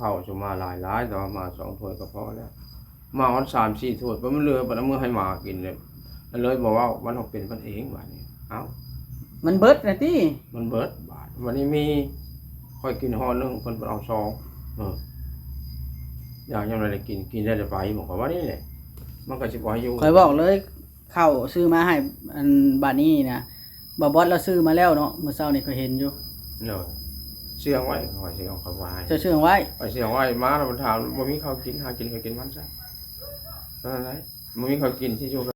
ເຂົ້າຊຸມມາຫຼາຍໆ ແຕ່ວ່າມາສອງຖ້ວຍກໍພໍແລ້ວ ມາຮອດສາມສີ່ຖ້ວຍ ບັດມັນເຫຼືອ ບັດເອົາມືໃຫ້ໝາກິນເລີຍ ເລີຍບໍ່ເວົ້າ ມັນເປັນມັນເອງບາດນີ້ ເອົ້າ ມັນເບິດນະຕິ ມັນເບິດບາດ ບັດນີ້ມີ ຂ້ອຍກິນຫໍ່ໜຶ່ງ ເພິ່ນເອົາສອງ ເອີ ຢາກຍາມໃດກໍກິນ ກິນໄດ້ແຕ່ໄປ ບອກຂ້ອຍວ່ານີ້ແຫຼະ ມັນກໍຊິບໍ່ໃຫ້ຢູ່ ຂ້ອຍບອກເລີຍ ເຂົ້າຊື້ມາໃຫ້ ອັນ ບາດນີ້ນະ ບ່າວບອດລາວຊື້ມາແລ້ວເນາະ ມື້ເຊົ້ານີ້ຂ້ອຍເຫັນຢູ່ ໂດຍ ເຊື່ອງໄວ້ ຂ້ອຍຊິເອົາເຂົ້າໄວ້ໃຫ້ ເຈົ້າເຊື່ອງໄວ້ ຂ້ອຍເຊື່ອງໄວ້ ມາແລ້ວມັນຖາມ ບໍ່ມີເຂົ້າກິນ ຫາກິນ ຂ້ອຍກິນມັນຊະ ເທົ່ານັ້ນແຫຼະ ບໍ່ມີເຂົ້າກິນຊິຢູ່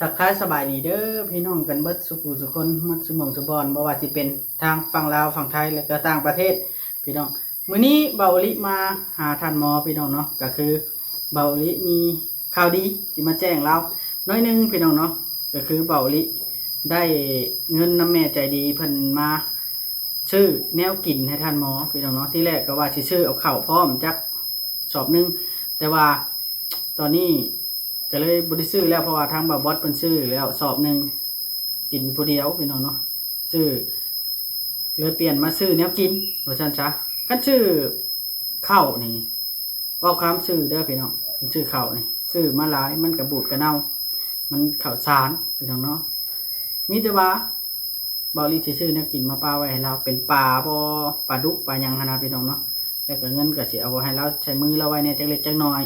ທັກທາຍສະບາຍດີເດີພີ່ນ້ອງກັນເບິດສູ່ຜູ້ສູ່ຄົນ ໝົດສູ່ໝ່ອງສູ່ບ່ອນ ບໍ່ວ່າຊິເປັນທາງຝັ່ງລາວ ຝັ່ງໄທ ແລະກໍຕ່າງປະເທດ ພີ່ນ້ອງ ມື້ນີ້ບ່າວໂອລິມາຫາທ່ານໝໍ ພີ່ນ້ອງເນາະ ກໍຄືບ່າວໂອລິມີຂ່າວດີທີ່ມາແຈ້ງລາວໜ້ອຍໜຶ່ງ ພີ່ນ້ອງເນາະ ກໍຄືບ່າວໂອລິໄດ້ເງິນນຳແມ່ໃຈດີ ເພິ່ນມາຊື້ແນວກິນໃຫ້ທ່ານໝໍ ພີ່ນ້ອງເນາະ ທີແລກກໍວ່າຊິຊື້ເອົາເຂົ້າພ້ອມຈັກສອບໜຶ່ງ ແຕ່ວ່າ ຕອນນີ້ກໍເລີຍບໍ່ໄດ້ຊື້ແລ້ວ ເພາະວ່າທາງບ່າວບອດເພິ່ນຊື້ແລ້ວສອບໜຶ່ງ ກິນຜູ້ດຽວພີ່ນ້ອງເນາະ ຊື້ ເລີຍປ່ຽນມາຊື້ແນວກິນວ່າຊັ້ນຊະ ຄັນຊື້ເຂົ້ານີ້ ເວົ້າຄວາມຊື່ເດີພີ່ນ້ອງ ຄັນຊື້ເຂົ້ານີ້ ຊື້ມາຫຼາຍມັນກະບູດກະເນົ່າ ມັນເຂົ້າສານພີ່ນ້ອງເນາະ ມີແຕ່ວ່າ ບ່າວໂອລິຊິຊື້ແນວກິນມາປະໄວ້ໃຫ້ລາວ ເປັນປາບໍ່ ປາດຸກປາຫຍັງຫັ້ນນະພີ່ນ້ອງເນາະ ແລ້ວກໍເງິນກໍຊິເອົາໃຫ້ລາວ ໃສ່ມືລາວໄວ້ແດ່ຈັກເລັກຈັກນ້ອຍ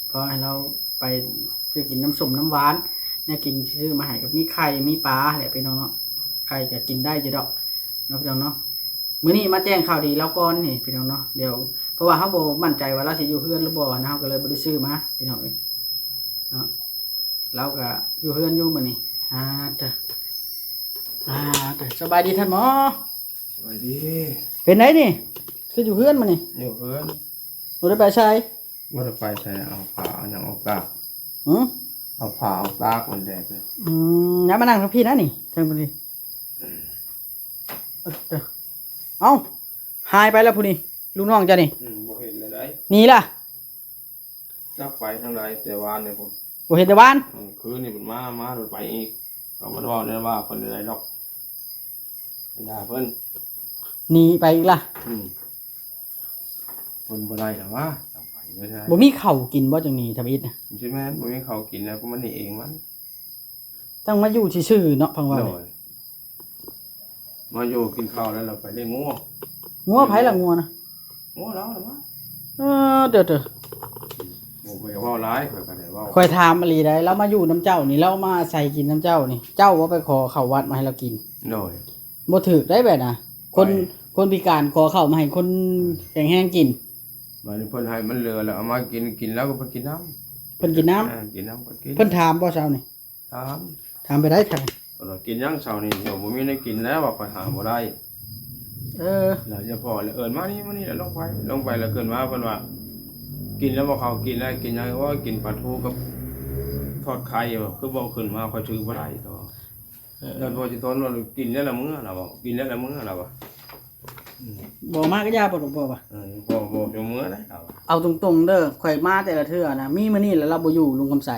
ພໍໃຫ້ລາວໄປຊື້ກິນນ້ຳສົ້ມນ້ຳຫວານ ແນວກິນຊິຊື້ມາໃຫ້ ກໍມີໄຂ່ມີປາແຫຼະພີ່ນ້ອງເນາະ ໄຂ່ກໍກິນໄດ້ຢູ່ດອກເນາະພີ່ນ້ອງເນາະ ມື້ນີ້ມາແຈ້ງຂ່າວດີລາວກ່ອນນີ້ພີ່ນ້ອງເນາະ ດຽວ ເພາະວ່າເຮົາບໍ່ໝັ້ນໃຈວ່າລາວຊິຢູ່ເຮືອນຫຼືບໍ່ນະ ເຮົາກໍເລີຍບໍ່ໄດ້ຊື້ມາພີ່ນ້ອງເອີຍເນາະ ລາວກໍຢູ່ເຮືອນຢູ່ມື້ນີ້ ອາເຕີ ອາເຕີ ສະບາຍດີທ່ານໝໍ ສະບາຍດີ ເປັນໃດນີ້ ຄືຢູ່ເຮືອນມື້ນີ້ ຢູ່ເຮືອນ ບໍ່ໄດ້ໄປໃສ ບໍ່ໄດ້ໄປໃສ ເອົາຜ້າເອົາຫຍັງອອກຕາກ ຫື ເອົາຜ້າອອກຕາກມັນແດດ ອືມ ຢ່າມານັ່ງທາງພີ້ນະນີ້ ເທິງພຸ້ນນີ້ ເອີ ເອົ້າ ຫາຍໄປແລ້ວຜູ້ນີ້ ລູກນ້ອງເຈົ້ານີ້ ອືມ ບໍ່ເຫັນແລ້ວໃດ ໜີລະ ຈັກໄປທາງໃດ ແຕ່ວານນີ້ພຸ້ນ ບໍ່ເຫັນແຕ່ວານ ອືມ ຄືນນີ້ເພິ່ນມາ ມາເພິ່ນໄປອີກ ກໍບໍ່ໄດ້ເວົ້າແນວວ່າເພິ່ນໄດ້ດອກ ຢ່າເພິ່ນ ໜີໄປອີກລະ ອືມ ເພິ່ນບໍ່ໄດ້ລະຫວາ ຈັກໄປເລີຍ ບໍ່ມີເຂົ້າກິນບໍ່ຈັ່ງໜີທຳອິດນະ ຊິແມ່ນ ບໍ່ມີເຂົ້າກິນແລ້ວກໍມັນໜີເອງມັນ ຕັ້ງມາຢູ່ຊື່ໆເນາະ ພັງວ່າ ໂດຍ ມາຢູ່ກິນເຂົ້າແລ້ວລະໄປລ້ຽງງົວ ງົວໃຜລະງົວນະ ງົວລາວລະຫວາ ເອີ ເດີໆ ບໍ່ຢາກເວົ້າຫຼາຍ ຂ້ອຍກໍໄດ້ເວົ້າ ຂ້ອຍຖາມອີ່ຫຼີໃດ ລາວມາຢູ່ນຳເຈົ້ານີ້ ລາວມາອາໄສກິນນຳເຈົ້ານີ້ ເຈົ້າບໍ່ໄປຂໍເຂົ້າວັດມາໃຫ້ລາວກິນ ໂດຍ ບໍ່ຖືກໃດແບບນະ ຄົນ ໄປ ຄົນພິການຂໍເຂົ້າມາໃຫ້ຄົນ ເອີ ແຂງແຮງກິນ ບາດນີ້ເພິ່ນໃຫ້ມັນເຫຼືອແລ້ວເອົາມາກິນ ກິນແລ້ວກໍເພິ່ນກິນນຳ ເພິ່ນກິນນຳ ເອີ ກິນນຳກໍກິນ ເພິ່ນຖາມບໍ່ເຊົ້ານີ້ ຖາມ ຖາມໄປໄດ້ທ່ານ ເພິ່ນວ່າກິນຫຍັງເຊົ້ານີ້ ໂຍມບໍ່ມີແນວກິນແລ້ວວ່າຂ້ອຍຫາບໍ່ໄດ້ ເອີ ແລ້ວຍາພໍ່ລະເອີ້ນມານີ້ ມານີ້ລະ ລົງໄປ ລົງໄປລະຂຶ້ນມາ ເພິ່ນວ່າ ກິນແລ້ວບໍ່ເຂົ້າ ກິນແລ້ວ ກິນຫຍັງ ໂອ້ຍ ກິນປາທູກັບທອດໄຂ່ ຄືບໍ່ຂຶ້ນມາ ຂ້ອຍຖືບໍ່ໄດ້ ແລ້ວພໍຊິທົນວ່າ ກິນແລ້ວລະເມືອລະວ່າ ກິນແລ້ວລະເມືອລະວ່າ ບໍ່ມາກໍຢ່າ ບໍ່ຕ້ອງ ບໍ່ວ່າ ເອີ ບໍ່ ບໍ່ ບໍ່ເມືອໄດ້ລະວ່າ ເອົາຕົງໆເດີ ຂ້ອຍມາແຕ່ລະເທື່ອນະ ມີມື້ນີ້ລະລາວບໍ່ຢູ່ ລຸງຄຳໄສ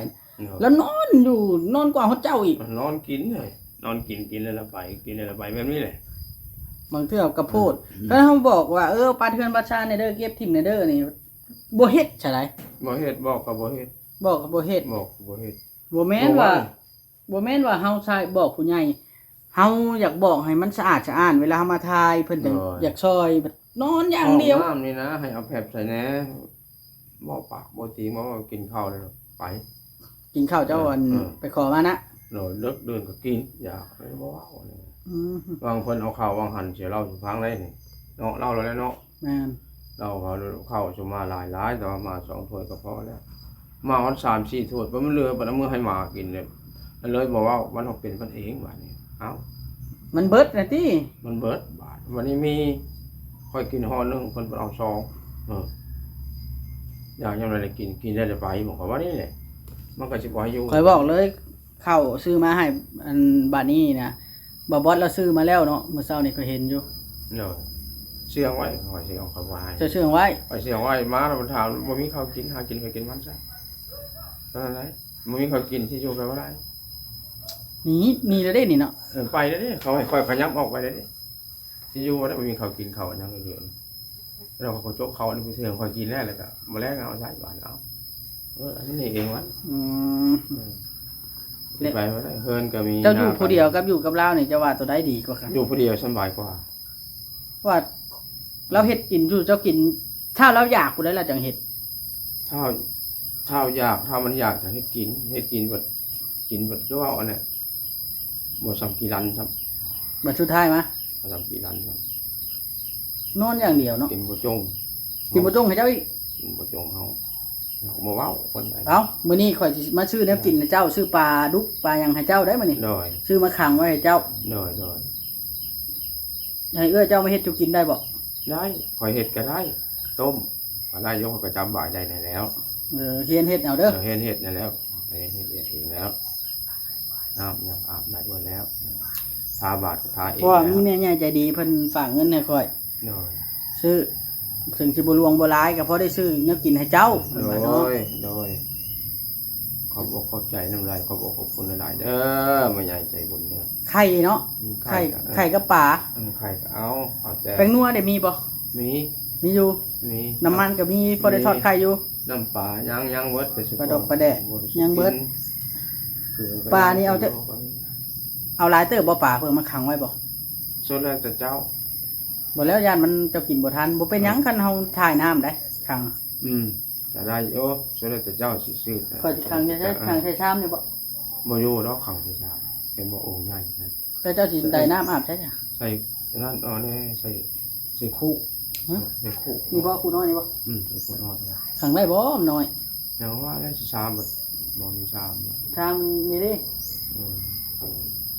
ລາວນອນຢູ່ ນອນກວ່າຮອດເຈົ້າອີກ ນອນກິນເລີຍ ນອນກິນ ກິນແລ້ວລະໄປ ກິນແລ້ວລະໄປ ແບບນີ້ແຫຼະ ບາງເທື່ອກໍໂພດ ອືມ ຄັນເຮົາບອກວ່າ ເອີ ປັດເຮືອນປັດຊານແດ່ເດີ ເກັບຖິ້ມແດ່ເດີນີ້ ບໍ່ເຮັດຊະໃດ ບໍ່ເຮັດ ບອກກໍບໍ່ເຮັດ ບອກກໍບໍ່ເຮັດ ບອກກໍບໍ່ເຮັດ ບໍ່ແມ່ນວ່າ ບໍ່ແມ່ນວ່າເຮົາໃຊ້ບອກຜູ້ໃຫຍ່ ເຮົາຢາກບອກໃຫ້ມັນສະອາດສະອ້ານ ເວລາເຮົາມາຖ່າຍ ເພິ່ນຈັ່ງ ໂດຍ ຢາກຊ່ອຍ ນອນຢ່າງດຽວ ຫ້ອງນ້ຳນີ້ນະ ໃຫ້ເອົາແຟັບໃສ່ແດ່ ເວົ້າປາກບໍ່ຕີງ ເວົ້າ ເວົ້າກິນເຂົ້າແລ້ວໄປ ກິນເຂົ້າເຈົ້າ ເອີ ອັນ ເອີ ໄປຂໍມານະ ໂດຍ ເລິກເດີນກໍກິນ ຢາກໄປບໍ່ເວົ້າ ອືມ ຫວ່າງເພິ່ນເອົາເຂົ້າຫວ່າງຫັ້ນ ຊິເລົ່າສູ່ຟັງໄດ້ນີ້ ເນາະ ເລົ່າແລ້ວເນາະ ແມ່ນ ເລົ່າເຂົ້າ ເຂົ້າຊຸມມາຫຼາຍໆ ແຕ່ວ່າມາສອງຖ້ວຍກໍພໍແລ້ວ ມາຮອດສາມສີ່ຖ້ວຍ ບັດມັນເຫຼືອ ບັດເອົາມືໃຫ້ໝາກິນເລີຍ ເລີຍບໍ່ເວົ້າ ມັນເປັນມັນເອງບາດນີ້ ເອົ້າ ມັນເບິດນະຕິ ມັນເບິດບາດ ບັດນີ້ມີ ຂ້ອຍກິນຫໍ່ໜຶ່ງ ເພິ່ນເອົາສອງ ເອີ ຢາກຍາມໃດກໍກິນ ກິນໄດ້ແຕ່ໄປ ບອກຂ້ອຍວ່ານີ້ແຫຼະ ມັນກໍຊິບໍ່ໃຫ້ຢູ່ ຂ້ອຍບອກເລີຍ ເຂົ້າຊື້ມາໃຫ້ ອັນ ບາດນີ້ນະ ບ່າວບອດລາວຊື້ມາແລ້ວເນາະ ມື້ເຊົ້ານີ້ຂ້ອຍເຫັນຢູ່ ໂດຍ ເຊື່ອງໄວ້ ຂ້ອຍຊິເອົາເຂົ້າໄວ້ໃຫ້ ເຈົ້າເຊື່ອງໄວ້ ຂ້ອຍເຊື່ອງໄວ້ ມາແລ້ວມັນຖາມ ບໍ່ມີເຂົ້າກິນ ຫາກິນ ຂ້ອຍກິນມັນຊະ ເທົ່ານັ້ນແຫຼະ. ບໍ່ມີເຂົ້າກິນ ຊິຢູ່ໄປບໍ່ໄດ້. ໜີ ໜີແລ້ວເດ້ນີ້ເນາະ. ເອີ ໄປແລ້ວເດ້. ເຂົາໃຫ້ຂ້ອຍຂະຫຍັບອອກໄປແລ້ວເດ້. ຊິຢູ່ບໍ່ໄດ້ ບໍ່ມີເຂົ້າກິນເຂົ້າຫຍັງເດືອນ. ແລ້ວເຂົາກໍຈົກເຂົ້າໃນເຄື່ອງຂ້ອຍກິນແລ້ວ ແລ້ວກໍມື້ແລງເອົາໃຊ້ບາດເອົາ. ເອີ ອັນນີ້ເອງວະ. ອືມ ເອີ ແລ້ວ ໄປບໍ່ໄດ້ ເຮືອນກໍມີ. ເຈົ້າຢູ່ຜູ້ດຽວກັບຢູ່ກັບລາວນີ້ ເຈົ້າວ່າໂຕໃດດີກວ່າກັນ? ຢູ່ຜູ້ດຽວສະບາຍກວ່າ. ວ່າລາວເຮັດກິນສູ່ເຈົ້າກິນ ຖ້າລາວຢາກຜູ້ໃດລາວຈັ່ງເຮັດ. ຖ້າ ຖ້າຢາກ ຖ້າມັນຢາກຈະເຮັດກິນ ເຮັດກິນບັດ ກິນບັດຄືເວົ້າອັນນັ້ນ ບໍ່ສ່ຳກີ່ລັນຊ້ຳ. ບັດສຸດທ້າຍມາ ບໍ່ສ່ຳກີ່ລັນຊ້ຳ. ນອນຢ່າງດຽວເນາະ. ກິນບໍ່ຈົງ ກິນບໍ່ຈົງໃຫ້ເຈົ້າອີກ. ກິນບໍ່ຈົງເຮົາ ເຮົາບໍ່ເວົ້າຄົນໃດ. ເອົ້າ ມື້ນີ້ຂ້ອຍຊິມາຊື້ແນວກິນໃຫ້ເຈົ້າ ຊື້ປາດຸກປາຫຍັງໃຫ້ເຈົ້າໄດ໋ມື້ນີ້. ໂດຍ. ຊື້ມາຂັງໄວ້ໃຫ້ເຈົ້າ. ໂດຍ ໂດຍ. ໃຫ້ເອື້ອຍເຈົ້າມາເຮັດສູ່ກິນໄດ້ບໍ່? ໄດ້ ຂ້ອຍເຮັດກໍໄດ້ ຕົ້ມກໍໄດ້ຢູ່ ຂ້ອຍກໍຈຳບາຍໄດ້ແດ່ແລ້ວ. ເອີ ຮຽນເຮັດເອົາເດີ. ເອີ ຮຽນເຮັດນັ້ນແຫຼະ ຂ້ອຍຮຽນເຮັດເອງແລ້ວ. ນ້ຳຫຍັງອາບໄດ້ເບິດແລ້ວ. ເອີ ທາບາດກໍທາເອງ. ເພາະວ່າມີແມ່ໃຫຍ່ໃຈດີເພິ່ນຝາກເງິນໃຫ້ຂ້ອຍ. ໂດຍ. ຊື້ ເຖິງຊິບໍ່ຫຼວງບໍ່ຫຼາຍ ກໍພໍໄດ້ຊື້ແນວກິນໃຫ້ເຈົ້າ. ໂດຍ ໂດຍ. ຂອບອົກຂອບໃຈນຳຫຼາຍ ຂອບອົກຂອບຄຸນຫຼາຍໆເດີ ແມ່ໃຫຍ່ໃຈບຸນເດີ. ໄຂ່ເນາະ. ອືມ ໄຂ່ ໄຂ່ ເອີ ໄຂ່ກັບປາ. ອືມ ໄຂ່ກໍເອົາ ເອົາແຕ່ ແປ້ງນົວເດມີບໍ່? ມີ ມີຢູ່. ມີ ນ້ຳມັນກໍມີ ພໍໄດ້ທອດໄຂ່ຢູ່. ນ້ຳປາ ຍັງ ຍັງເບິດ ປາດົກປາແດກ ຍັງເບິດ. ປານີ້ເອົາຈາກ ເອົາຫຼາຍເຕີບບໍ່ປາ ເພື່ອມາຂັງໄວ້ບໍ່? ສຸດແລ້ວແຕ່ເຈົ້າ. ບໍ່ແລ້ວ ຢ້ານມັນ ເຈົ້າກິນບໍ່ທັນ. ບໍ່ເປັນຫຍັງ ເອີ ຄັນເຮົາຖ່າຍນ້ຳໄດ໋ ຂັງ. ອືມ ກໍໄດ້ຢູ່ ສຸດແລ້ວແຕ່ເຈົ້າຊິຊື້. ຂ້ອຍຊິຂັງໃສ່ ຂັງໃສ່ຊາມນີ້ບໍ່? ບໍ່ຢູ່ດອກ ຂັງໃສ່ຊາມ ເຫັນບໍ່ ອົງໃຫຍ່. ແລ້ວເຈົ້າຊິໄດ້ນ້ຳອາບໃສ? ໃສ່ນັ້ນ ເອົາແນ່ ໃສ່ ໃສ່ຄຸ. ຮະ? ໃສ່ຄຸ. ນີ້ບໍ່? ຄຸນ້ອຍນີ້ບໍ່? ອືມ ໃສ່ຄຸນ້ອຍ. ຂັງໄດ້ບໍ່ນ້ອຍ? ຍັງວ່າແລ້ວ ຊາມ ບໍ່ມີຊາມເນາະ. ຊາມນີ້ເດ້. ອືມ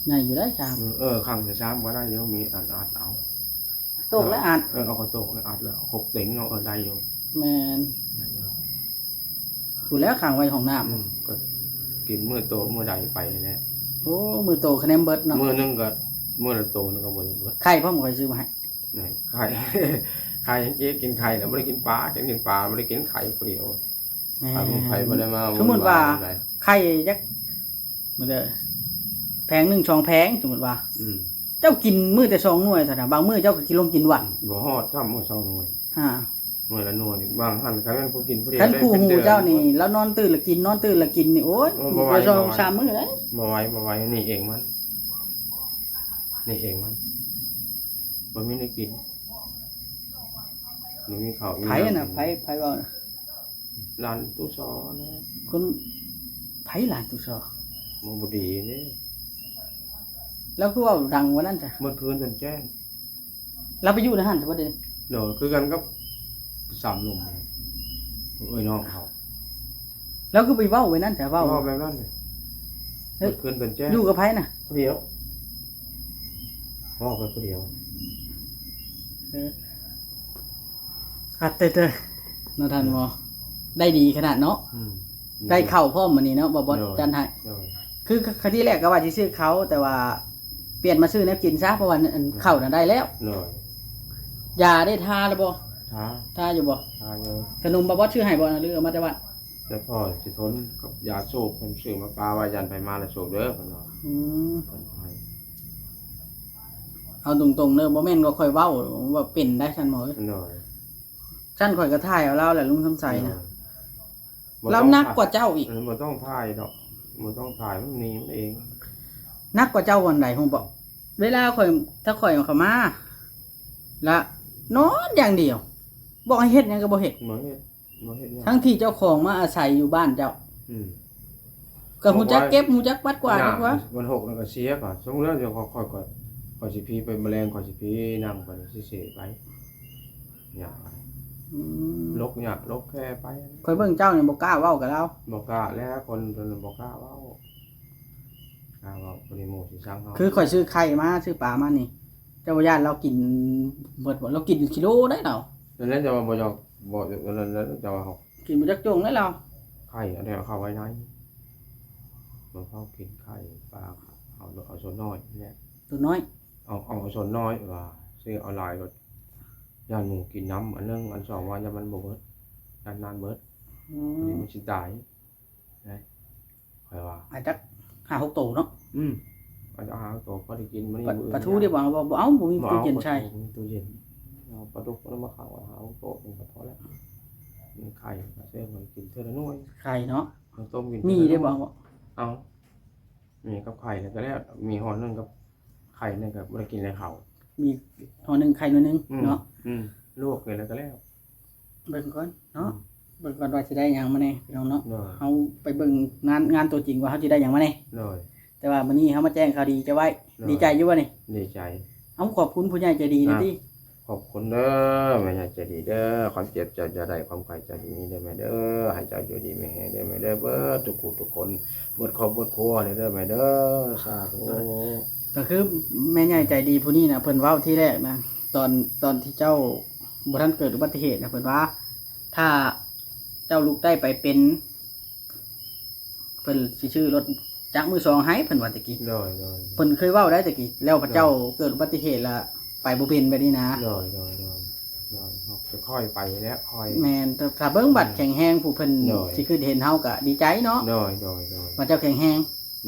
ໃຫຍ່ຢູ່ໄດ໋ຊາມ. ເອີ ເອີ ຂັງໃສ່ຊາມກໍໄດ້ຢູ່ ມີອັນອັດເອົາ. ໂຕກແລ້ວອັດ. ເອີ ເອົາກະໂຕກແລ້ວອັດແລ້ວ ຄົກເຕັງເນາະ. ເອີ ໄດ້ຢູ່. ແມ່ນ ໄດ້ຢູ່. ຜູ້ແລ້ວຂັງໄວ້ຫ້ອງນ້ຳ. ອືມ ກໍກິນມື້ໂຕມື້ໃດໄປແຫຼະ. ໂອ້ ມື້ໂຕຄະແນມເບິດເນາະ. ມື້ໜຶ່ງກໍ ມື້ລະໂຕໜຶ່ງກໍບໍ່ໄດ້ເບິດ. ໄຂ່ພ້ອມ ຂ້ອຍຊື້ມາໃຫ້. ນີ້ ໄຂ່ ໄຂ່ ກິນໄຂ່ແລ້ວບໍ່ໄດ້ກິນປາ ກິນ ກິນປາບໍ່ໄດ້ກິນໄຂ່ຜູ້ດຽວ. ແມ່ນ ໄຜບໍ່ໄດ້ມາ. ສົມມຸດວ່າ ໄຂ່ຈັກ ມື້ເດີ ແຜງໜຶ່ງສອງແຜງ ສົມມຸດວ່າ. ອືມ ເຈົ້າກິນມື້ແຕ່ສອງໜ່ວຍເທົ່ານັ້ນ ບາງມື້ເຈົ້າກໍກິນລົງກິນວັນ. ອືມ ບໍ່ຮອດຊ້ຳມື້ສອງໜ່ວຍ. ຮະ? ໜ່ວຍລະໜ່ວຍ. ບາງຫັ້ນຄັນແມ່ນຜູ້ກິນຜູ້ດຽວ ຄັນຄູ່ຫູເຈົ້ານີ້ ລາວນອນຕື່ນລະກິນ ນອນຕື່ນລະກິນນີ້ ໂອ້ຍ ບໍ່ໄຫວ ບໍ່ໄຫວ ສອງສາມມື້ເດ້. ບໍ່ໄຫວ ບໍ່ໄຫວ. ນີ້ເອງມັນ ນີ້ເອງມັນ ບໍ່ມີແນວກິນ ບໍ່ມີເຂົ້າມີນ້ຳ. ໃຜນະ? ໃຜ ໃຜເວົ້ານະ? ຫຼານຕຸຊໍນະ. ຄົນໃຜ? ຫຼານຕຸຊໍ ມັນບໍ່ດີເດ້. ລາວຄືເວົ້າດັງປານນັ້ນຊະ? ເມື່ອຄືນຈົນແຈ້ງ ລາວໄປຢູ່ໃນຫັ້ນຊະບໍ່ເດ? ໂດຍ ຄືກັນກັບສາມໜຸ່ມ ເອີຍນ້ອງເຮົາ. ລາວຄືໄປເວົ້າໄວ້ນັ້ນຊະ? ເວົ້າ ເວົ້າແບບນັ້ນເດ. ເອີ ເມື່ອຄືນຈົນແຈ້ງ. ຢູ່ກັບໃຜນະ? ຜູ້ດຽວ ເວົ້າໄປຜູ້ດຽວ. ເອີ ຄັກແທ້ໆ ເນາະທ່ານໝໍ ໄດ້ດີຂະໜາດເນາະ. ອືມ ໄດ້ເຂົ້າພ້ອມມື້ນີ້ເນາະ ບໍ່ບອດ ໂດຍ ຈັດໃຫ້. ໂດຍ ຄື ຄ- ທີແລກກໍວ່າຊິຊື້ເຂົ້າ ແຕ່ວ່າປ່ຽນມາຊື້ແນວກິນຊະ ເພາະວ່າ ອືມ ເຂົ້ານະໄດ້ແລ້ວ. ໂດຍ ຢາເດ້ ທາແລ້ວບໍ່? ທາ ທາຢູ່ບໍ່? ທາຢູ່. ຂະໜົມບໍ່ບອດຊື້ໃຫ້ບໍ່ ຫຼືເອົາມາແຕ່ບ້ານ? ແຕ່ພໍ່ຊິທົນກັບຢາສູບ ເພິ່ນຊື້ມາປະໄວ້ ຢ້ານໃຜມາແລ້ວສູບເດີ ເພິ່ນວ່າ. ອືມ ເພິ່ນໃຫ້. ເອົາຕົງໆເດີ ບໍ່ແມ່ນວ່າຂ້ອຍເວົ້າວ່າເປັນໄດ໋ ຊັ້ນໝໍເອີຍ. ໂດຍ ຊັ້ນຂ້ອຍກໍຖ່າຍເອົາລາວແຫຼະ ລຸງຄຳໄຊນະ. ໂດຍ ລາວໜັກກວ່າເຈົ້າອີກ. ເອີ ບໍ່ຕ້ອງຖ່າຍດອກ ບໍ່ຕ້ອງຖ່າຍ ມັນໜີມັນເອງ. ໜັກກວ່າເຈົ້າບ່ອນໃດຮູ້ບໍ່? ເວລາຂ້ອຍ ຖ້າຂ້ອຍເຂົ້າມາ ລະນອນຢ່າງດຽວ ບອກໃຫ້ເຮັດຫຍັງກໍບໍ່ເຮັດ. ບໍ່ເຮັດ ບໍ່ເຮັດຫຍັງ ທັງທີ່ເຈົ້າຂອງມາອາໄສຢູ່ບ້ານເຈົ້າ. ອືມ ກໍຮູ້ຈັກເກັບ ຮູ້ຈັກປັດກວາດດີກວ່າ. ມັນຫົກແລ້ວກໍເສຍ ກໍສົມມຸດວ່າຂ້ອຍ ຂ້ອຍ ຂ້ອຍຊິພີໄປ ແມະແລງຂ້ອຍຊິພີນັ່ງໄປ ຊິເສໄປ ຍາກ. ອືມ ຫຼົກຍາກຫຼົກແຄ່ໄປ. ຂ້ອຍເບິ່ງເຈົ້ານີ້ບໍ່ກ້າເວົ້າກັບລາວ. ບໍ່ກ້າແລ້ວ ຄົນໂຕນັ້ນບໍ່ກ້າເວົ້າ ກ້າເວົ້າ ບໍ່ໄດ້ໝູ່ຊິຊັງເຮົາ. ຄືຂ້ອຍຊື້ໄຂ່ມາ ຊື້ປາມານີ້ ເຈົ້າບໍ່ຢ້ານລາວກິນເບິດບໍ່? ລາວກິນກິໂລໄດ໋ລາວ. ນັ້ນແຫຼະ ເຈົ້າວ່າບໍ່ຢາກ ບໍ່ ນັ້ນແຫຼະ ເຈົ້າວ່າເຮົາກິນບໍ່ຈັກຈົ່ງໄດ໋ລາວ. ໄຂ່ອັນໃດເອົາເຂົ້າໄວ້ໃນ ບໍ່ເຂົ້າກິນໄຂ່ປາ ເອົາ ເອົາສ່ວນນ້ອຍແຫຼະ ສ່ວນນ້ອຍ. ເອົາ ເອົາສ່ວນນ້ອຍວ່າ ຊື້ເອົາຫຼາຍກໍຢ້ານໝູກິນນຳ ອັນໜຶ່ງ ອັນສອງວ່າຢ້ານມັນບໍ່ເບິດ ຢ້ານນານເບິດ. ອືມ ມັນຊິຕາຍ. ໄດ້ ຂ້ອຍວ່າ ອາດຈັກຫ້າຫົກໂຕເນາະ. ອືມ ອາດຈະຫ້າຫົກໂຕພໍໄດ້ກິນມື້ນີ້. ປາ ມື້ອື່ນ ປາທູເດ້ບໍ່ເອົາ? ບໍ່ ບໍ່ເອົາ ບໍ່ມີຕູ້ເຢັນໃສ່. ບໍ່ເອົາປາທູ ບໍ່ມີຕູ້ເຢັນ. ເອົາປາດຸກມັນມາເຂົ້າຫ້າຫົກໂຕນີ້ກໍພໍແລ້ວ. ມີໄຂ່ກໍເຊີມໃຫ້ກິນເທື່ອລະໜ່ວຍ. ໄຂ່ເນາະ ເອົາຕົ້ມກິນ. ມີໄດ້ບໍ່? ເອົາ ມີກັບໄຂ່ແລ້ວກໍແລ້ວ ມີຫໍ່ໜຶ່ງກັບໄຂ່ໜຶ່ງກໍບໍ່ໄດ້ກິນແລ້ວເຂົາ. ມີຫໍ່ໜຶ່ງໄຂ່ໜ່ວຍໜຶ່ງ ອືມ ເນາະ. ອືມ ລວກແລ້ວກໍແລ້ວ. ເບິ່ງກ່ອນເນາະ ອືມ ເບິ່ງກ່ອນວ່າຊິໄດ້ຫຍັງມາແດ່ພີ່ນ້ອງເນາະ. ໂດຍ ເຮົາໄປເບິ່ງງານ ງານຕົວຈິງວ່າເຮົາຊິໄດ້ຫຍັງມາແດ່. ໂດຍ ແຕ່ວ່າມື້ນີ້ເຮົາມາແຈ້ງຂ່າວດີເຈົ້າໄວ້. ໂດຍ ດີໃຈຢູ່ບໍ່ນີ້? ດີໃຈ. ເອົາ ຂອບຄຸນຜູ້ໃຫຍ່ໃຈດີແດ່ຕິ. ອ່ະ ຂອບຄຸນເດີ ແມ່ໃຫຍ່ໃຈດີເດີ. ຄວາມເຈັບເຈົ້າຢ່າໄດ້ ຄວາມໄຂ້ເຈົ້າຢ່າມີເດີແມ່ເດີ. ໃຫ້ເຈົ້າຢູ່ດີມີແຮງເດີແມ່ເດີ ເບິດທຸກຜູ້ທຸກຄົນ ເບິດຄອບເບິດຄົວເດີແມ່ເດີ. ສາທຸ. ກໍຄືແມ່ໃຫຍ່ໃຈດີຜູ້ນີ້ນະ ເພິ່ນເວົ້າທີແລກນະ ຕອນ ຕອນທີ່ເຈົ້າບໍ່ທັນເກີດອຸບັດຕິເຫດນະ ເພິ່ນວ່າ ຖ້າເຈົ້າລຸກໄດ້ໄປເປັນ ເພິ່ນຊິຊື້ລົດຈັກມືສອງໃຫ້ ເພິ່ນວ່າແຕ່ກີ້. ໂດຍ ໂດຍ ເພິ່ນເຄີຍເວົ້າໄດ້ແຕ່ກີ້ ແລ້ວພະເຈົ້າ ໂດຍ ເກີດອຸບັດຕິເຫດລະໄປບໍ່ເປັນແບບນີ້ນະ. ໂດຍ ໂດຍ ໂດຍ ໂດຍ ເຮົາຄ່ອຍໄປແຫຼະ ຄ່ອຍ. ແມ່ນ ຖ້າ ຖ້າເບິ່ງບັດແຂງແຮງ ຜູ້ເພິ່ນ ໂດຍ ຊິຄິດເຫັນເຮົາກໍດີໃຈເນາະ. ໂດຍ ໂດຍ ໂດຍ ວ່າເຈົ້າແຂງແຮງ.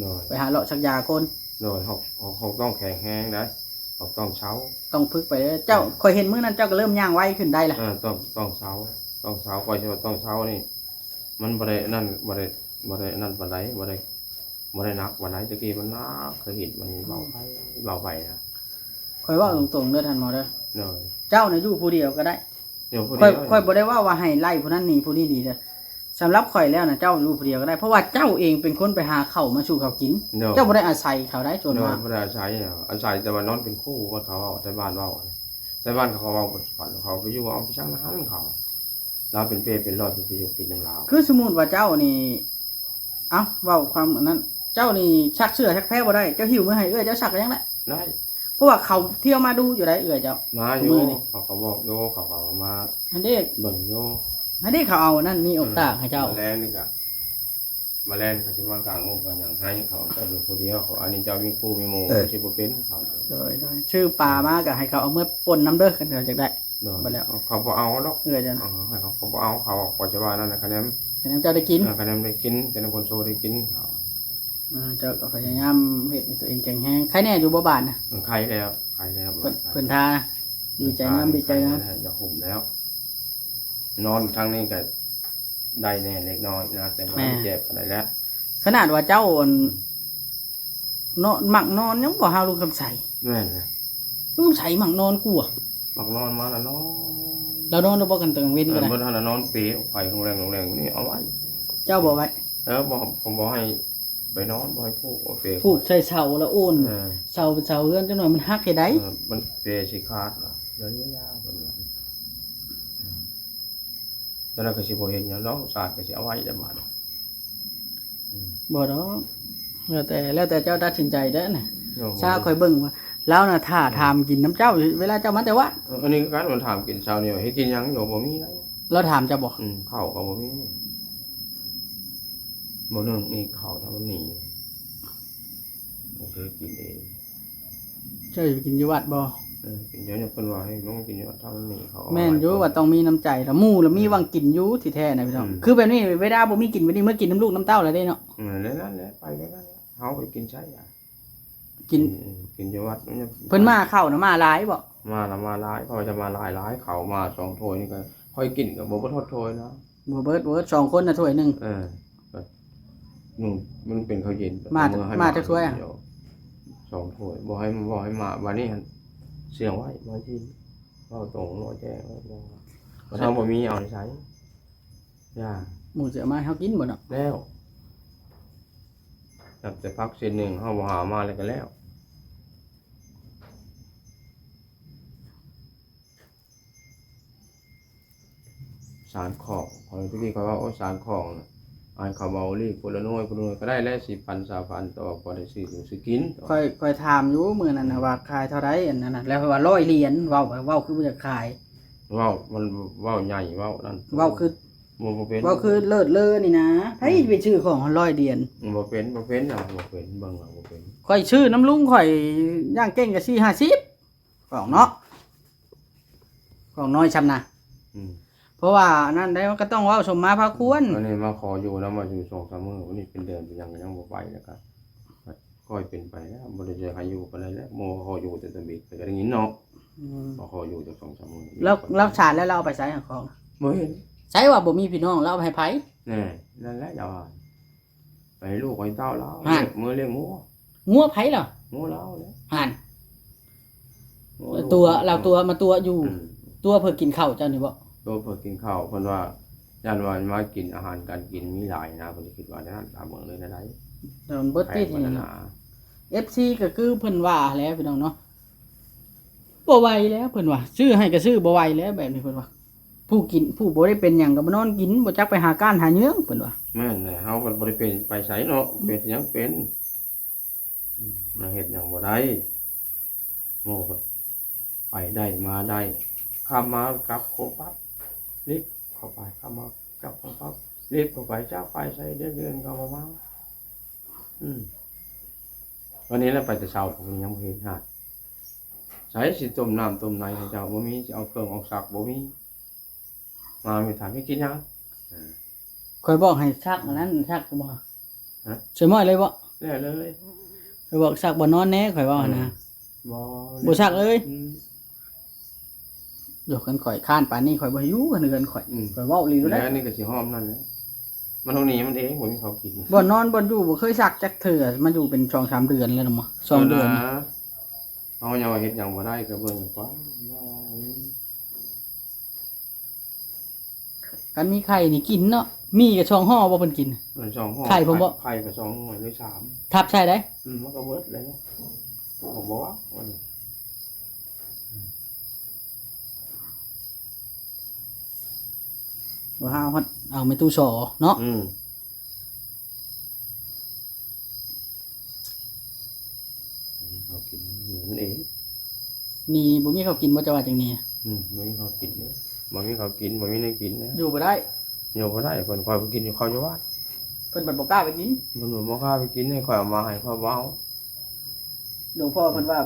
ໂດຍ ໄປຫາເລາະສັກຢາກ່ອນ. ໂດຍ ເຮົາ ເຮົາ ເຮົາຕ້ອງແຂງແຮງໄດ໋ ເຮົາຕ້ອງເຊົາ ຕ້ອງຝຶກໄປເດີ. ເຈົ້າ ເອີ ຂ້ອຍເຫັນມື້ນັ້ນເຈົ້າກໍເລີ່ມຍ່າງໄວຂຶ້ນໄດ້ລະ. ເອີ ຕ້ອງ ຕ້ອງເຊົາ ຕ້ອງເຊົາ. ຂ້ອຍຊິວ່າຕ້ອງເຊົານີ້ ມັນບໍ່ໄດ້ນັ້ນ ບໍ່ໄດ້ ບໍ່ໄດ້ນັ້ນປານໃດ ບໍ່ໄດ້ ບໍ່ໄດ້ໜັກປານໃດ. ແຕ່ກີ້ມັນໜັກຄືຫີນ ມັນເບົາໄປ ເບົາໄປນະ. ຂ້ອຍເວົ້າຕົງໆເດີທ່ານໝໍເດີ. ໂດຍ ເຈົ້ານະຢູ່ຜູ້ດຽວກໍໄດ້. ຢູ່ຜູ້ດຽວ ຂ້ອຍ ຂ້ອຍບໍ່ໄດ້ເວົ້າວ່າໃຫ້ໄລ່ຜູ້ນັ້ນໜີ ຜູ້ນີ້ໜີເດີ. ສຳລັບຂ້ອຍແລ້ວນະ ເຈົ້າຢູ່ຜູ້ດຽວກໍໄດ້ ເພາະວ່າເຈົ້າເອງເປັນຄົນໄປຫາເຂົ້າມາສູ່ເຂົາກິນ. ໂດຍ ເຈົ້າບໍ່ໄດ້ອາໄສເຂົາໄດ໋ ສ່ວນມາກ. ໂດຍ ບໍ່ໄດ້ອາໄສ ອາໄສແຕ່ວ່ານອນເປັນຄູ່ ວ່າເຂົາເວົ້າ ແຕ່ບ້ານເວົ້າ ແຕ່ບ້ານເຂົາເວົ້າ ເຂົາໄປຢູ່ເອົາໄປສັງນະຫັ້ນເຂົາ. ລາວເປັນເປ້ເປັນລອດ ເພິ່ນໄປຢູ່ກິນນຳລາວ. ຄືສົມມຸດວ່າເຈົ້ານີ້ ເອົ້າ ເວົ້າຄວາມອັນນັ້ນ ເຈົ້ານີ້ຊັກເສື້ອຊັກແພບໍ່ໄດ້ ເຈົ້າຫິ້ວມາໃຫ້ເອື້ອຍເຈົ້າຊັກກໍຍັງໄດ້. ໄດ້ ເພາະວ່າເຂົາທ່ຽວມາດູຢູ່ໄດ໋ເອື້ອຍເຈົ້າ. ມາຢູ່ ມື້ນີ້ ເຂົາກໍບອກຢູ່ ເຂົາກໍມາ ຫັ້ນເດ້ ເບິ່ງຢູ່ ຫັ້ນເດ້ ເຂົາເອົາອັນນັ້ນນີ້ອອກຕາກໃຫ້ເຈົ້າ. ມາແລງນີ້ກະ ມາແລງເຂົາຊິມາກາງມຸ້ງກາງຫຍັງໃຫ້ ເຂົາເຈົ້າຢູ່ຜູ້ດຽວ ເຂົາ ອັນນີ້ເຈົ້າມີຄູ່ມີໝູ່ ເອີ ຊິບໍ່ເປັນເຂົາ. ໂດຍ ໂດຍ ຊື້ປາມາກໍໃຫ້ເຂົາເອົາເມືອປົ່ນນຳເດີ ຄັນເຂົາຢາກໄດ້. ໂດຍ ບັດແລ້ວ ເຂົາ ເຂົາບໍ່ເອົາດອກ. ເອີ ຈັ່ງນັ້ນ ເອີ ໃຫ້ເຂົາ ເຂົາບໍ່ເອົາ ເຂົາ ເຂົາຈະວ່ານັ້ນນະ ຄະແນນ ຄະແນນເຈົ້າໄດ້ກິນ. ເອີ ຄະແນນໄດ້ກິນ ຄະແນນຄົນໂຊໄດ້ກິນເຂົາ. ເອີ ເຈົ້າກໍພະຍາຍາມເຮັດໃຫ້ຕົວເອງແຂງແຮງ. ໄຄແນ່ຢູ່ບໍ່ບາດນະ? ເອີ ໄຄແລ້ວ ໄຄແລ້ວ. ເພິ່ນ ເພິ່ນທານະ ດີໃຈນຳ ດີໃຈນຳ. ຢາກຫຸ້ມແລ້ວ ນອນທາງນີ້ກໍໄດ້ແດ່ເລັກນ້ອຍນະ ແຕ່ບໍ່ ແມ່ນ ເຈັບປານໃດແລ້ວ. ຂະໜາດວ່າເຈົ້າ ອັນ ເນາະ ມັກນອນຍັງບໍ່ຫາລຸງຄຳໄສ. ແມ່ນແຫຼະ ລຸງຄຳໄສມັກນອນກວ່າ. ມັກນອນມາລະນອນ ລາວນອນລະບໍ່ກັນຕອນກາງເວັນກໍໄດ້. ເອີ ບໍ່ທັນລະນອນເປ ໄປລົງແລງລົງແລງນີ້ເອົາໄວ້. ເຈົ້າບໍ່ໄວ້? ເອີ ບໍ່ ບໍ່ໃຫ້ໄປນອນ ບໍ່ໃຫ້ຜູກເປ. ຜູກໃສ່ເສົາລະໂອນ ເອີ ເສົາເປັນເສົາເຮືອນ ຈັກໜ້ອຍມັນຫັກເຮັດໃດ. ເອີ ມັນເປຊິຂາດລະ ເລີຍຢ່າເພິ່ນວ່າ. ຈັ່ງໃດກໍຊິບໍ່ເຮັດຫຍັງດອກ ສາດກໍຊິເອົາໄວ້ໄດ້ບາດນີ້. ອືມ ບໍ່ດອກ ແລ້ວແຕ່ ແລ້ວແຕ່ເຈົ້າຕັດສິນໃຈເດີ້ນະ. ໂອ້ໂຫ ຊາຂ້ອຍເບິ່ງວ່າລາວນະຖ້າ ອືມ ຖາມກິນນຳເຈົ້າ ເວລາເຈົ້າມາແຕ່ວັດ. ເອີ ອັນນີ້ຄືກັນ ມັນຖາມກິນເຊົ້ານີ້ ເຮັດກິນຫຍັງຢູ່ ບໍ່ມີໃດ. ລາວຖາມເຈົ້າບໍ່? ອືມ ເຂົ້າກໍບໍ່ມີ ບໍ່ໜຶ່ງອີກ ເຂົ້າຖ້າມັນມີ ມັນຊິກິນເອງ. ເຈົ້າຊິໄປກິນຢູ່ວັດບໍ່? ເອີ ກິນຢູ່ ເພິ່ນວ່າໃຫ້ລົງກິນຢູ່ວັດ ຖ້າມັນມີເຂົາ. ແມ່ນຢູ່ ວ່າຕ້ອງມີນ້ຳໃຈລະ ໝູ່ລະມີ ອືມ ຫວັງກິນຢູ່ທີ່ແທ້ນະພີ່ນ້ອງ. ອືມ ຄືແບບນີ້ ເວລາບໍ່ມີກິນ ແບບນີ້ເມື່ອກິນນຳລູກນຳເຕົ້າລະເດ້ເນາະ. ເອີ ແນວນັ້ນແຫຼະ ໄປແບບນັ້ນແຫຼະ ເຮົາໄປກິນໃສອະ? ກິນ ອືມ ກິນຢູ່ວັດ. ເພິ່ນມາເຂົ້ານະ ມາຫຼາຍບໍ່? ມາລະມາຫຼາຍ ເຂົາຈະມາຫຼາຍໆ ເຂົ້າມາສອງຖ້ວຍນີ້ກໍ ຂ້ອຍກິນກໍບໍ່ ບໍ່ເບິດຖ້ວຍນະ. ບໍ່ເບິດ ບໍ່ເບິດ ສອງຄົນນະຖ້ວຍໜຶ່ງ. ເອີ ໜຶ່ງ ມັນເປັນເຂົ້າເຢັນ ມາ ມາຈັກຖ້ວຍອະ? ສອງຖ້ວຍ ບໍ່ໃຫ້ ບໍ່ໃຫ້ມາ. ບາດນີ້ຫັ້ນ ສຽງໄວ້ ບໍ່ໃຫ້ກິນ ເວົ້າຕົງ ເວົ້າແຈ້ງ ເວົ້າແຈ້ງ ເຮົາບໍ່ມີ ເອົາໃນໃສ? ຢ່າ ໝູ່ຊິເອົາມາໃຫ້ເຮົາກິນບໍ່ເນາະ? ແລ້ວ ນັບແຕ່ຜັກເສັ້ນໜຶ່ງ ເຮົາບໍ່ຫາມາແລ້ວກໍແລ້ວ. ສານຂອງ ຂ້ອຍຕະກີ້ຂ້ອຍວ່າ ໂອ້ ສານຂອງນະ ອັນເຂົາເວົ້າລີ້ ຜູ້ລະໜ່ວຍ ຜູ້ລະໜ່ວຍກໍໄດ້ແຫຼະ ສິບພັນ ຊາວພັນ ແຕ່ວ່າພໍໄດ້ຊື້ຢູ່ຊື້ກິນ. ຂ້ອຍ ຂ້ອຍຖາມຢູ່ມື້ນັ້ນນະ ອືມ ວ່າຂາຍເທົ່າໃດ ອັນນັ້ນນະ ແລ້ວວ່າຮ້ອຍຫຼຽນ ເວົ້າ ເວົ້າຄືບໍ່ຢາກຂາຍ. ເວົ້າ ມັນເວົ້າໃຫຍ່ ເວົ້ານັ້ນ ເວົ້າຄື ບໍ່ ບໍ່ເປັນ ເວົ້າຄືເລີດເລີນີ້ນະ ໃຜ ອືມ ໄປຊື້ຂອງຮ້ອຍຫຼຽນ. ບໍ່ເປັນ ບໍ່ເປັນ ບໍ່ເປັນ ເບິ່ງເອົາ ບໍ່ເປັນ. ຂ້ອຍຊື້ນຳລຸງຂ້ອຍຢ່າງເກັ່ງກໍສີ່ຫ້າສິບ ຂອງເນາະ ຂອງນ້ອຍຊ່ຳນະ. ອືມ ເພາະວ່າອັນນັ້ນໄດ໋ ມັນກໍຕ້ອງເວົ້າສົມມາພາຄວນ. ອັນນີ້ມາຂໍຢູ່ນຳວ່າຢູ່ສອງສາມມື້ ອັນນີ້ເປັນເດືອນເປັນຫຍັງກໍຍັງບໍ່ໄປ ແລ້ວກໍຄ່ອຍເປັນໄປແລ້ວ ບໍ່ໄດ້ຢາກໃຫ້ຢູ່ປານໃດແລ້ວ ໝໍຂໍຢູ່ແຕ່ຕະບິດ ຂ້ອຍກໍໄດ້ຍິນເນາະ. ອືມ ຂໍຢູ່ຈັກສອງສາມມື້ ແລ້ວ ແລ້ວສາດແລ້ວ ລາວເອົາໄປໃສຂອງ? ບໍ່ເຫັນ. ໃສວ່າບໍ່ມີພີ່ນ້ອງ ລາວເອົາໄປໃຫ້ໃຜ? ແນ່ ນັ້ນແຫຼະ ຢ່າວ່າ ໄປໃຫ້ລູກໃຫ້ເຕົ້າລາວ ຫັ້ນ ເມືອລ້ຽງງົວ. ງົວໃຜລະ? ງົວລາວແຫຼະ ຫັ້ນ. ງົວ ລາວຕົວະ ລາວຕົວະ ມາຕົວະຢູ່ ອືມ ຕົວະເພື່ອກິນເຂົ້າເຈົ້ານີ້ບໍ? ຕົວະເພື່ອກິນເຂົ້າ ເພິ່ນວ່າ ຢ້ານວ່າມາກິນອາຫານການກິນມີຫຼາຍນະ ເພິ່ນຄິດວ່າແນວນັ້ນ ຕາມເບິ່ງເລີຍນະໄດ໋ ແຕ່ມັນເບິດຕິ ເອັຟຊີກໍຄືເພິ່ນວ່າແຫຼະພີ່ນ້ອງເນາະ ບໍ່ໄຫວແລ້ວເພິ່ນວ່າ ຊື້ໃຫ້ກໍຊື້ບໍ່ໄຫວແລ້ວ ແບບນີ້ເພິ່ນວ່າ. ຜູ້ກິນ ຜູ້ບໍ່ໄດ້ເປັນຫຍັງກໍມານອນກິນ ບໍ່ຈັກໄປຫາກ້ານຫາເຫຍື້ອງ ເພິ່ນວ່າ. ແມ່ນແຫຼະ ເຮົາກໍບໍ່ໄດ້ເປັນໄປໃສເນາະ ເປັນຫຍັງເປັນ ອືມ ມາເຮັດຫຍັງບໍ່ໄດ້ ໂມໄປໄດ້ມາໄດ້ ຄ່ຳມາກັບໂຄປັບ ລິບເຂົ້າໄປ ຄ່ຳມາກັບໂຄປັບ ລິບເຂົ້າໄປ ຈັກໄປໃສ ເດືອນເດືອນກໍບໍ່ມາ. ອືມ ວັນນີ້ລະໄປແຕ່ເຊົ້າ ຍັງບໍ່ເຫັນຫາດ ໃສຊິຕົ້ມນ້ຳຕົ້ມໃນໃຫ້ເຈົ້າ ບໍ່ມີ ຊິເອົາເຄື່ອງອອກຊັກ ບໍ່ມີ ມາມີຖາມໃຫ້ກິນຫຍັງ ເອີ ຂ້ອຍບອກໃຫ້ຊັກອັນນັ້ນ ຊັກບໍ່? ຮະ? ໃສ່ໝ້ອຍເລີຍບໍ່? ແລ້ວເລີຍ ຂ້ອຍບອກຊັກບ່ອນນອນແດ່ ຂ້ອຍເວົ້າຫັ້ນນະ ເອີ ບໍ່ ບໍ່ຊັກເລີຍ ອືມ ໂຍ ຄັນຂ້ອຍຄ້ານປານນີ້ ຂ້ອຍບໍ່ໃຫ້ຢູ່ເຮືອນຂ້ອຍ ອືມ ຂ້ອຍເວົ້າອີ່ຫຼີໂລດເດ້ ແລ້ວນີ້ກໍຊິຫອມນັ້ນແຫຼະ ມັນຕ້ອງໜີມັນເອງ ບໍ່ມີເຂົາກິນ ບ່ອນນອນບ່ອນຢູ່ບໍ່ເຄີຍຊັກຈັກເທື່ອ ມາຢູ່ເປັນສອງສາມເດືອນແລ້ວນະ ສອງເດືອນ ເຮົາຍັງວ່າເຮັດຫຍັງບໍ່ໄດ້ ກໍເບິ່ງກວ່າ ຄັນມີໄຂ່ນີ້ກິນເນາະ ມີກໍສອງຫໍ່ບໍ່ເພິ່ນກິນ ເອີ ສອງຫໍ່ ໄຂ່ ໄຂ່ ໄຂ່ກໍສອງໜ່ວຍຫຼືສາມ ທັບໃສ່ໄດ້ ອືມ ມັນກໍເບິດແລ້ວເນາະ ບໍ່ວ່າ ວ່າເຮົາຮອດເອົາແມ່ຕູ້ສໍເນາະ ອືມ ເຂົາກິນໜີມັນເອງ ໜີ ບໍ່ມີເຂົາກິນບໍ່ ເຈົ້າວ່າຈັ່ງນີ້ ອືມ ບໍ່ມີເຂົາກິນເດ້ ບໍ່ມີເຂົາກິນ ບໍ່ມີແນວກິນນະ ຢູ່ບໍ່ໄດ້ ຢູ່ບໍ່ໄດ້ ເພິ່ນ ຂ້ອຍໄປກິນຢູ່ເຂົາຢູ່ວັດ ເພິ່ນບັດບໍ່ກ້າໄປກິນ ເພິ່ນບັດບໍ່ກ້າໄປກິນ ໃຫ້ຂ້ອຍເອົາມາໃຫ້ ຂ້ອຍບໍ່ເອົາ ຫຼວງພໍ່ເພິ່ນວ່າ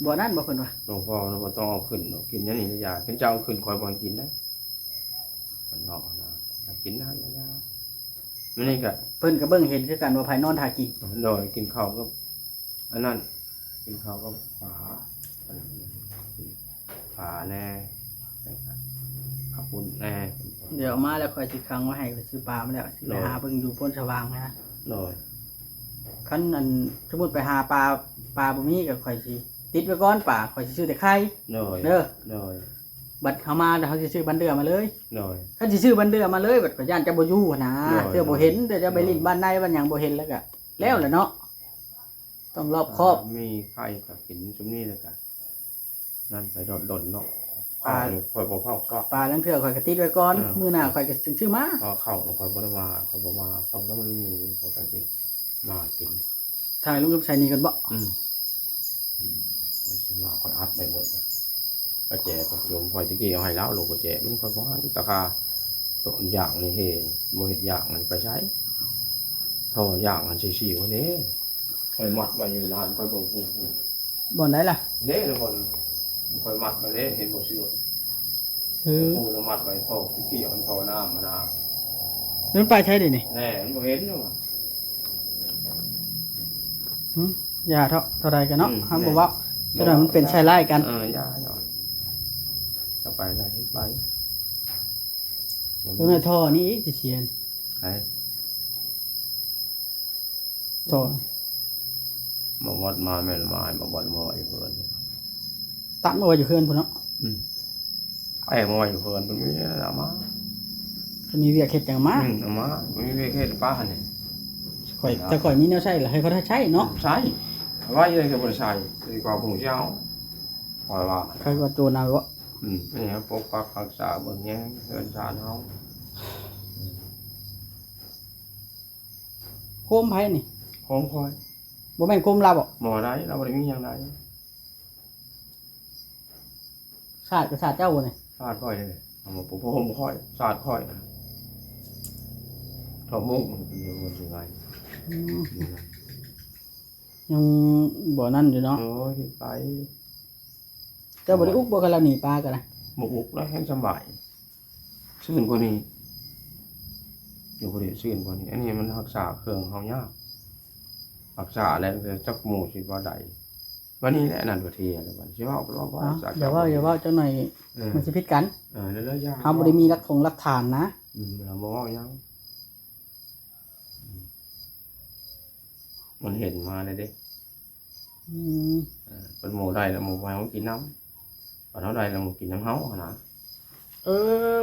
ບໍ່ນັ້ນບໍ່ ເພິ່ນວ່າ ຫຼວງພໍ່ເພິ່ນວ່າບໍ່ຕ້ອງເອົາຂຶ້ນດອກ ກິນແນວນີ້ລະຢ່າ ຄັນເຈົ້າເອົາຂຶ້ນ ຂ້ອຍບໍ່ໃຫ້ກິນໄດ໋ ຂ້າງນອກນະ ກິນນັ້ນລະຢ່າ ມື້ນີ້ກະ ເພິ່ນກະເບິ່ງເຫັນຄືກັນວ່າໃຜນອນຖ້າກິນ ໂດຍ ກິນເຂົ້າກັບອັນນັ້ນ ກິນເຂົ້າກັບປາ ປາແດ່ ເຂົ້າປຸ້ນແດ່ ດຽວມາແລ້ວຂ້ອຍຊິຂັງໄວ້ໃຫ້ ຂ້ອຍຊື້ປາມາແລ້ວ ຊິໄປຫາເບິ່ງຢູ່ໂພນສະຫວ່າງຫັ້ນນະ ໂດຍ ຄັນອັນ ສົມມຸດໄປຫາປາ ປາບໍ່ມີກະຂ້ອຍຊິຕິດໄວ້ກ່ອນ ປາ ຂ້ອຍຊິຊື້ແຕ່ໄຂ່ ໂດຍ ເດີ ໂດຍ ບັດເຮົາມາແລ້ວເຮົາຊິຊື້ບັນເດືອມາເລີຍ ໂດຍ ຄັນຊິຊື້ບັນເດືອມາເລີຍ ບັດຂ້ອຍຢ້ານເຈົ້າບໍ່ຢູ່ຫັ້ນນະ ໂດຍ ເທື່ອບໍ່ເຫັນ ໂດຍ ເທື່ອເຈົ້າໄປຫຼິ້ນ ໂດຍ ບ້ານໃດບ້ານຫຍັງບໍ່ເຫັນແລ້ວກະ ແລ້ວແຫຼະເນາະ ຕ້ອງລອບຄອບ ມີໄຂ່ກໍກິນຊຸມນີ້ແລ້ວກະ ນັ້ນໄປດົນໆເນາະ ປາ ຂ້ອຍບໍ່ເຝົ້າ ປາລາງເທື່ອຂ້ອຍກໍຕິດໄວ້ກ່ອນ ເອີ ມື້ໜ້າຂ້ອຍກໍຊິຊື້ມາ ເຂົ້າຂ້ອຍບໍ່ໄດ້ມາ ຂ້ອຍບໍ່ມາ ເຂົ້າແລ້ວມັນໜີ ຂ້ອຍກໍຊິມາກິນ ຖ່າຍລົງກັບໃສ່ນີ້ກ່ອນເບາະ ອືມ ຊິມາ ຂ້ອຍອັດໄວ້ໝົດເລີຍ ກະແຈຂອງໂຍມຂ້ອຍ ແຕ່ກີ້ເອົາໃຫ້ລາວ ໂລກະແຈ ມັນຂ້ອຍບໍ່ໃຫ້ ຕາຄາ ໂຕຢາກນີ້ເຮ ບໍ່ເຮັດຢາກມັນໄປໃສ ທໍ່ຢາກມັນຊິຊິວເດ້ ຂ້ອຍມັດໄວ້ຢູ່ຮ້ານ ຂ້ອຍເບິ່ງພຸ້ນ ບ່ອນໃດລະ? ເດ້ ບ່ອນຂ້ອຍມັດໄວ້ເດ້ ເຫັນບໍ່ເຊືອກ ເອີ ປູລະມັດໄວ້ ທໍ່ເກຍວ ທໍ່ນ້ຳຫັ້ນນະ ມັນໄປໃສເດນີ້? ແນ່ ມັນບໍ່ເຫັນຢູ່ ຫຶ ຢ່າເຖາະ ເທົ່າໃດກັນເນາະ ອືມ ເຮົາບໍ່ເວົ້າ ແນ່ ເທົ່າໃດມັນເປັນໃສ່ຮ້າຍກັນ ເອີ ຢ່າ ຢ່າ ຈະໄປໄດ້ໄປ ຕົວນັ້ນທໍ່ນີ້ອີກຊິເສຍ ໃຜ? ທໍ່ ມາວັດມາແມ່ນມາໃຫ້ມາວັດມາໄວ້ເພິ່ນ ຕັດມາໄວ້ຢູ່ເຮືອນພຸ້ນເນາະ ອືມ ໃຫ້ມາໄວ້ຢູ່ເຮືອນ ເພິ່ນມີແນວມາ ເພິ່ນມີວຽກເຮັດຫຍັງມາ ອືມ ເອົາມາ ບໍ່ມີວຽກເຮັດປາຫັ້ນນີ້ ຂ້ອຍ ແຕ່ຂ້ອຍມີແນວໃຊ້ລະໃຫ້ເຂົາໄດ້ໃຊ້ເນາະ ໃຊ້ ໄວ້ເລີຍກໍບໍ່ໄດ້ໃຊ້ ດີກວ່າບໍ່ຮູ້ຊິເອົາ ຂ້ອຍວ່າ ໃຜວ່າໂຈນເອົາເນາະ ອືມ ເປັນຫຍັງປົກປັກຮັກສາເບິ່ງແຍງເຮືອນຊານເຮົາ ໂຄມໃຜນີ້? ໂຄມຂ້ອຍ ບໍ່ແມ່ນໂຄມລາວບໍ? ບໍ່ໄດ້ ລາວບໍ່ໄດ້ມີຫຍັງໃດ ສາດກໍສາດເຈົ້າບໍ່ນີ້? ສາດຂ້ອຍເດ້ ເອົາມາປຸກຜົມຂ້ອຍ ສາດຂ້ອຍ ເທົ່າມຸ້ງ ມັນຊິງ່າຍ ອືມ ຍັງບໍ່ນັ້ນຢູ່ເນາະ ໂອ້ຍ ໄປ ເຈົ້າບໍ່ໄດ້ອຸກບໍ່ ຄັນລາວໜີປາກໍໄດ້ ບໍ່ອຸກແລ້ວ ແຮງສະບາຍ ຊື່ນກວ່ານີ້ ຢູ່ບໍ່ໄດ້ຊື່ນກວ່ານີ້. ອັນນີ້ມັນຮັກສາເຄື່ອງເຮົາຍາກ ຮັກສາແລ້ວຈັກໝູ່ຊິວ່າໃດ. ບັດນີ້ແຫຼະ ອັນນັ້ນກໍເທຍແລ້ວ ບັດຊິເວົ້າກໍເວົ້າບໍ່ ເອົ້າ ສາ ຢ່າເວົ້າ ຢ່າເວົ້າ ຈັກໜ່ອຍ ເອີ ມັນຊິຜິດກັນ. ເອີ ແລ້ວ ແລ້ວຢ່າ ເຮົາບໍ່ໄດ້ມີຫຼັກຖົງຫຼັກຖານນະ. ອືມ ເຮົາບໍ່ເວົ້າຫຍັງ. ອືມ ມັນເຫັນມາແລ້ວເດ້. ອືມ ເອີ ເພິ່ນໝູ່ໄດ້ແລ້ວໝູ່ບໍ່ໃຫ້ເຮົາກິນນຳ ບັດເຮົາໄດ້ແລ້ວໝູ່ກິນນຳເຮົາຫັ້ນນະ. ເອີ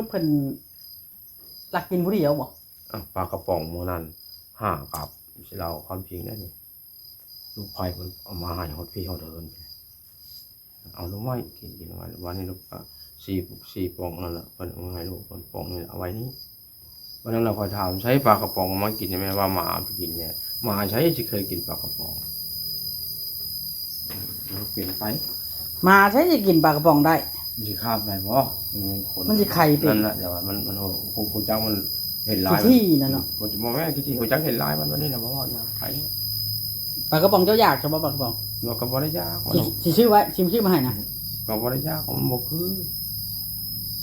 ເພິ່ນລັກກິນຜູ້ດຽວບໍ່? ອ່ະ ປາກະປ໋ອງມື້ນັ້ນຫ້າກັບ ຊິເລົ່າຄວາມຈິງໄດ໋ນີ້ ລູກໃພ້ເພິ່ນເອົາມາໃຫ້ຮອດພີ້ຮອດເຮືອນ ເອົາໜໍ່ໄມ້ກິນ ກິນໜໍ່ໄມ້. ບາດນີ້ລູກກະສີ່ ສີ່ປ່ອງນັ້ນລະ ເພິ່ນເອົາມາໃຫ້ລູກເພິ່ນປ່ອງນີ້ລະ ເອົາໄວ້ນີ້. ວັນນັ້ນລະຂ້ອຍຖາມ ໃສປາກະປ໋ອງເອົາມາກິນ ແມ່ນວ່າໝາເອົາໄປກິນແຫຼະ ໝາໃສຊິເຄີຍກິນປາກະປ໋ອງ. ເອີ ມັນເປັນໄປ ໝາໃສຊິກິນປາກະປ໋ອງໄດ້? ມັນຊິຄາບໄດ້ບໍ່? ມັນຄົນ ມັນຊິໄຂ່ເປັນ ນັ້ນລະ ແຕ່ວ່າມັນ ມັນຮູ້ ຮູ້ຈັກມັນເຫັນຫຼາຍ ຂີ້ຖີ່ນະເນາະ. ອືມ ບໍ່ແມ່ນຂີ້ຖີ່ ຮູ້ຈັກເຫັນຫຼາຍມັນ. ວັນນີ້ນະບໍ່ເວົ້າຫຍັງ ໄຂ່ ປາກະປ໋ອງເຈົ້າຢາກຊະບໍ່ ປາກະປ໋ອງ? ບໍ່ ກໍບໍ່ໄດ້ຢາກ ຊິ ຊິຊື້ໄວ້ ຊິຊື້ມາໃຫ້ນະ. ອືມ ກໍບໍ່ໄດ້ຢາກ ມັນບໍ່ຄື.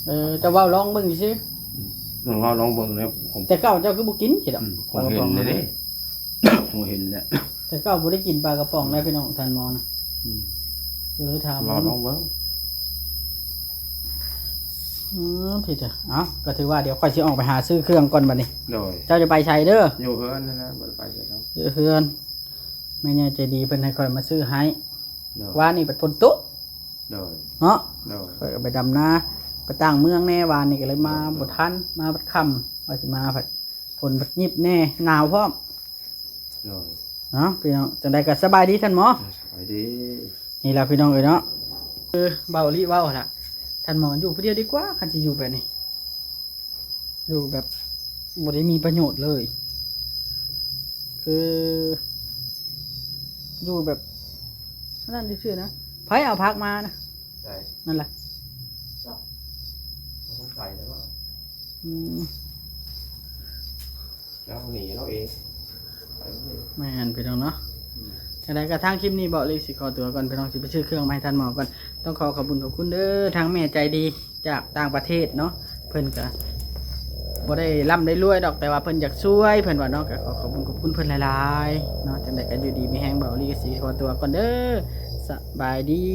ເອີ ເຈົ້າເວົ້າລອງເບິ່ງຊື່ໆ. ອືມ ເວົ້າລອງເບິ່ງແລ້ວ ແຕ່ເກົ່າເຈົ້າຄືບໍ່ກິນຊິດອກ. ອືມ ຄົງເຫັນແລ້ວເດ້ ຄົງເຫັນແລ້ວ. ແຕ່ເກົ່າບໍ່ໄດ້ກິນປາກະປ໋ອງໄດ໋ ອືມ ພີ່ນ້ອງ ທ່ານໝໍນະ. ອືມ ກໍເລີຍຖາມ ເວົ້າລອງເບິ່ງ. ອືມ ທີ່ເດີ ເອົ້າ ກໍຖືວ່າດຽວຂ້ອຍຊິອອກໄປຫາຊື້ເຄື່ອງກ່ອນບັດນີ້. ໂດຍ ເຈົ້າຈະໄປໃສເດີ? ຢູ່ເຮືອນນັ້ນແຫຼະ ບໍ່ໄດ້ໄປໃສດອກ. ຢູ່ເຮືອນ ແມ່ໃຫຍ່ໃຈດີເພິ່ນໃຫ້ຂ້ອຍມາຊື້ໃຫ້. ໂດຍ ວານນີ້ບັດຝົນຕົກ. ໂດຍ ເນາະ. ໂດຍ ຂ້ອຍກໍໄປດຳນາ ໄປຕ່າງເມືອງແດ່ ວານນີ້ກໍເລີຍມາ ໂດຍ ບໍ່ທັນ ມາບັດຄ່ຳ ວ່າຊິມາ ພັດຝົນພັດຫຍິບແດ່ ໜາວພ້ອມ. ໂດຍ ເນາະ ພີ່ນ້ອງ ຈັ່ງໃດກໍສະບາຍດີທ່ານໝໍ. ສະບາຍດີ. ນີ້ລະພີ່ນ້ອງເອີຍເນາະ ຄືເບົາອີ່ຫຼີເວົ້າຫັ້ນລະ ທ່ານໝໍ ຢູ່ຜູ້ດຽວດີກວ່າ ຄັນຊິຢູ່ແບບນີ້ ຢູ່ແບບບໍ່ໄດ້ມີປະໂຫຍດເລີຍ ຄືຢູ່ແບບນັ້ນຊື່ໆນະ. ໃຜເອົາຜັກມານະ? ໃຜ? ນັ້ນລະ ຈັກ ເອົາຂອງໃຜແລ້ວ. ອືມ ລາວໜີລາວເອງ. ແມ່ນພີ່ນ້ອງເນາະ. ອືມ ຈັ່ງໃດກໍທາງຄລິບນີ້ເບົາອີ່ຫຼີຊິຂໍຕົວກ່ອນ ພີ່ນ້ອງ ຊິໄປຊື້ເຄື່ອງມາໃຫ້ທ່ານໝໍກ່ອນ. ຕ້ອງຂໍຂອບຄຸນຂອບຄຸນເດີ ທາງແມ່ໃຈດີຈາກຕ່າງປະເທດເນາະ ເພິ່ນກໍບໍ່ໄດ້ລ່ຳໄດ້ລວຍດອກ ແຕ່ວ່າເພິ່ນຢາກຊ່ວຍ ເພິ່ນວ່າເນາະ. ກໍຂໍຂອບຄຸນຂອບຄຸນເພິ່ນຫຼາຍໆເນາະ. ຈັ່ງໃດກໍຢູ່ດີມີແຮງ ເບົາອີ່ຫຼີກໍຊິຂໍຕົວກ່ອນເດີ ສະບາຍດີ.